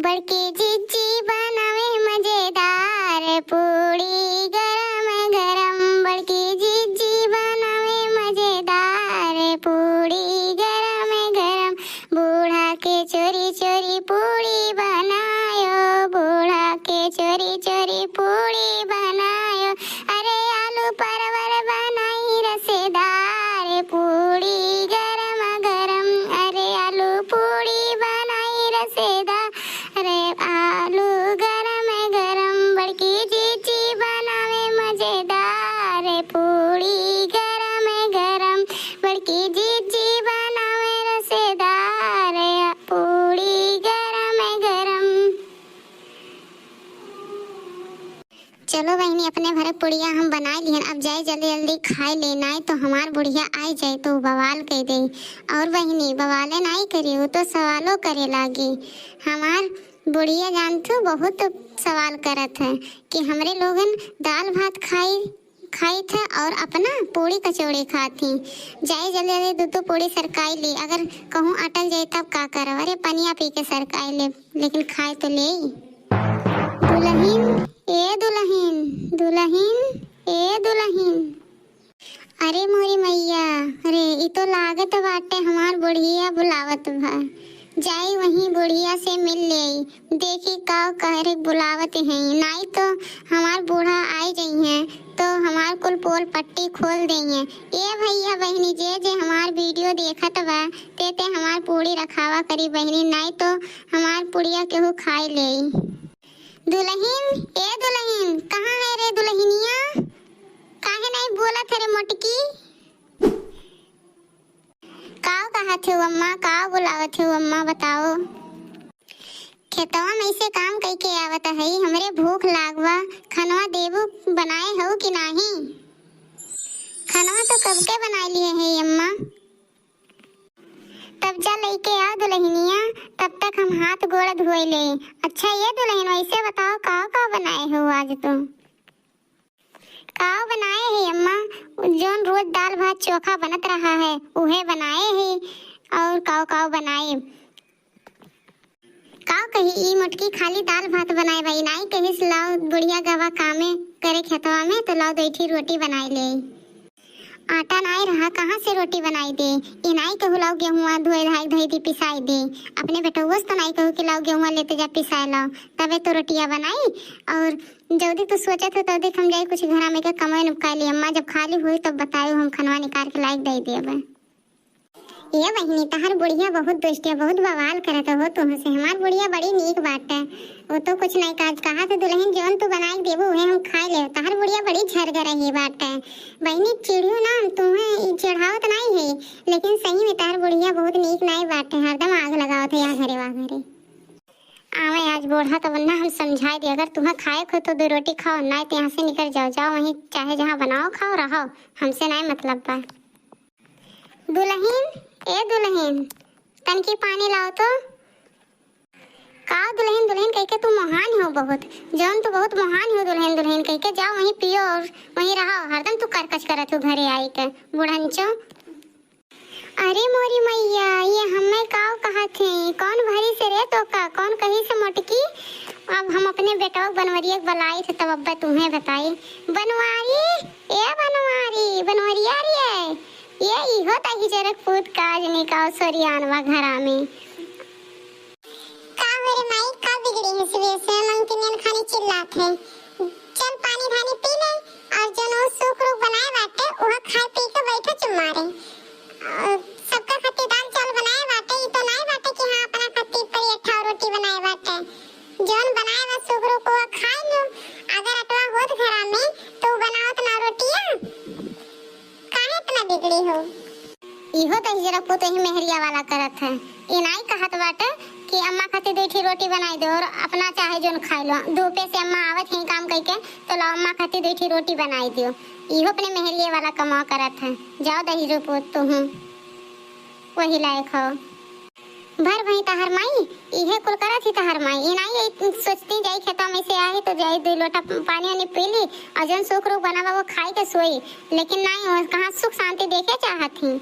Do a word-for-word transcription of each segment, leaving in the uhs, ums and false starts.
बड़की जिज्जी बनावे मजेदार पूड़ी गरम गरम। बड़की जिज्जी बनावे मजेदार पूड़ी गरम गरम। बूढ़ा के चोरी चोरी पूड़ी बनायो, बूढ़ा के चोरी चोरी पूड़ी बनायो। अरे आलू परवर बनाई रसेदार पूड़ी गरम गरम। अरे आलू पूड़ी बनाई रसेदार। अरे आलू गरम गरम। बड़की जिज्जी बनावे मजेदार पूड़ी गरम गरम। बड़की जिज्जी बनावे रसेदार पूड़ी गरम गरम। चलो बहिनी, अपने भरे पुड़िया हम बनाए लिहन, अब जाए जल्दी जल्दी खाए ले, नाई तो हमार बुढ़िया आए जाए तो बवाल कह दे। और बहिनी, बवाले नाई करी, वो तो सवालो करे लागी। हमार बुढ़िया जानथू बहुत सवाल करत है कि हमरे लोगन दाल भात खाई, खाई थे और अपना पूड़ी कचौड़ी खात ही। जाए जल्दी जल्दी दू दू पूड़ी सरकाई ली, अगर कहूँ अटक जाए तब का करब? अरे पनिया पी के सरकाई ले, लेकिन खाए तो ले। दुलहिन, ए दुलहिन, दुलहिन, ए दुलहिन। अरे मोरी मैया, अरे ई तो लागत बाटे हमार बुढ़िया बुलावत बा। जाई वहीं बुढ़िया से मिल लेई, देखी का कहरे बुलावत हैं, नाई तो हमार बूढ़ा आई जइहें तो हमार कुल पोल पट्टी खोल देइहें। ए भैया बहिनी, जे जे हमार वीडियो देखत बा, ते ते हमार पूड़ी रखावा करी बहिनी, नाई तो हमार पुड़िया केहू खाई लेई। दुलहिन, ए दुलहिन, कहाँ है रे दुलहिनिया? काहे नहीं बोलत है रे मोटकी? काव कहत हो अम्मा, काव बुलावत हो अम्मा, बताओ। खेतवा में से काम कइके आवत है, हमरे भूख लागवा, खनवा देबू बनाए हो कि नाही? खनवा तो कब के बनाए लिए है अम्मा। तब जा लइके आओ दुलहिनिया, तब तक हम हाथ गोड़ धोए ले। अच्छा ये दुलहिन, वैसे बताओ काव काव बनाए हो आज तुम? काव बनाए है अम्मा? जौन रोज दाल भात चोखा बनत रहा है, उहे बनाए है। और काव काव बनाए? काव कही, ई मोटकी खाली दाल भात बनाए बा, ई नाई कहिस लाओ बुढ़िया गवा कामे करे खेतवा में, तो लाओ दो ठी रोटी बनाए ले। आटा नाई रहा, कहाँ से रोटी बनाई दे? ई नाई कहू लाओ गेहुआ धोए धाए धई दी पिसाई दे। अपने बेटउआ से तो नाई कहू कि लाओ गेहुआ लेते जा पिसाए लाओ, तबे तो रोटिया बनाई। और जल्दी तू सोचत हो, तब देख हम जाई कुछ घरा में के कमाई नुपकाई ली। अम्मा जब खाली हुई तब बतायो, हम खनवा निकाल के लाइक दे देब। ये बहिनी, तहार बुढ़िया बहुत दुष्ट है, बहुत बवाल करत हो तुहसे। हमार बुढ़िया बड़ी नीक बाटे, वो तो कुछ नहीं काज कहा थे दुलहिन, जौन तू बनाए के देबू उहे हम खाए ले। तहार बुढ़िया बड़ी झरगर रही बाटे। बहिनी चिढ़ियो ना, हम तुहे ई चिढ़ावत नहीं है, लेकिन सही में तहार बुढ़िया बहुत नीक नहीं बाटे, हरदम आग लगावत है यहाँ घरे वहाँ घरे। आवे आज बूढ़ा तब ना हम समझाए दे, अगर तुम्हें खाए को तो दो रोटी खाओ, नहीं तो यहाँ से निकल जाओ, जाओ वहीं चाहे जहाँ बनाओ खाओ रहो, हमसे नहीं मतलब बा। दुलहिन, ए दुलहिन, तनकी पानी लाओ तो। का दुलहिन दुलहिन कह के तू महान हो बहुत, जौन तू बहुत महान हो दुलहिन दुलहिन कह के, जाओ वहीं पियो और वहीं रहो, हरदम तू करकच करत हो घरे आई के बुढ़ंचो। अरे मोरी मैया, ये हमें काव कहत है? कौन भरी से रे तोका? कौन कही से मोटकी? अब हम अपने बेटवा बनवरिया के बुलाई थे, तब अब्बा तुम्हें बताई। बनवारी, ए बनवारी, बनवरिया रे, ये इहो तही जरक पूत काज निकाव सोरियानवा घरा में। का हो रे माई, का बिगड़ी है सुबह से? मंकी नियन खानी चिल्लात है। चल पानी धानी पी ले, और जौन वो सूख रूख बनाए बाटे, उहा खाए पी के बैठो चुप मारे। और सबका खातिर दाल चावल बनाए बाटे, ई तो नाई बाटे कि हाँ, अपना खातिर पर एक ठाव रोटी बनाए बाटे। जौन बनाए बा सूख रूख, वो खाए लो। अगर अटवा होत घरा में, तो बनावत ना रोटिया। काहे इतना बिगड़ी हो? इहो तो हिजरा पुत ही मेहरिया वाला करत है। ई नाई कहत बाटे कि अम्मा खातिर दो ठी रोटी बनाई दो और अपना चाहे जौन खाए लो। धूपे से अम्मा आवत ही काम कइके, तो लो अम्मा खातिर दो ठी रोटी बनाई दियो। इहो अपने मेहरिया वाला कमावा करत है। जाओ दहिजो पुत तुहूँ वही लायक हो। भर भई तहार माई, इहे कुल करत ही तहार माई। ई नाई, ई सोचती जाई खेतवा में से आई तो जाई दो लोटा पानी वानी पी ली, और जौन सूख रूख बना बा वो खाई के सोई, लेकिन नाई, वो कहाँ सुख शांति देखे चाहत ही।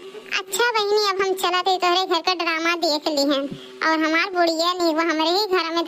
अच्छा बहिनी, अब हम चलत ही तोहरे घर का ड्रामा देख लिहन, और हमार बुढ़िया नहीं, वो हमरे ही घर में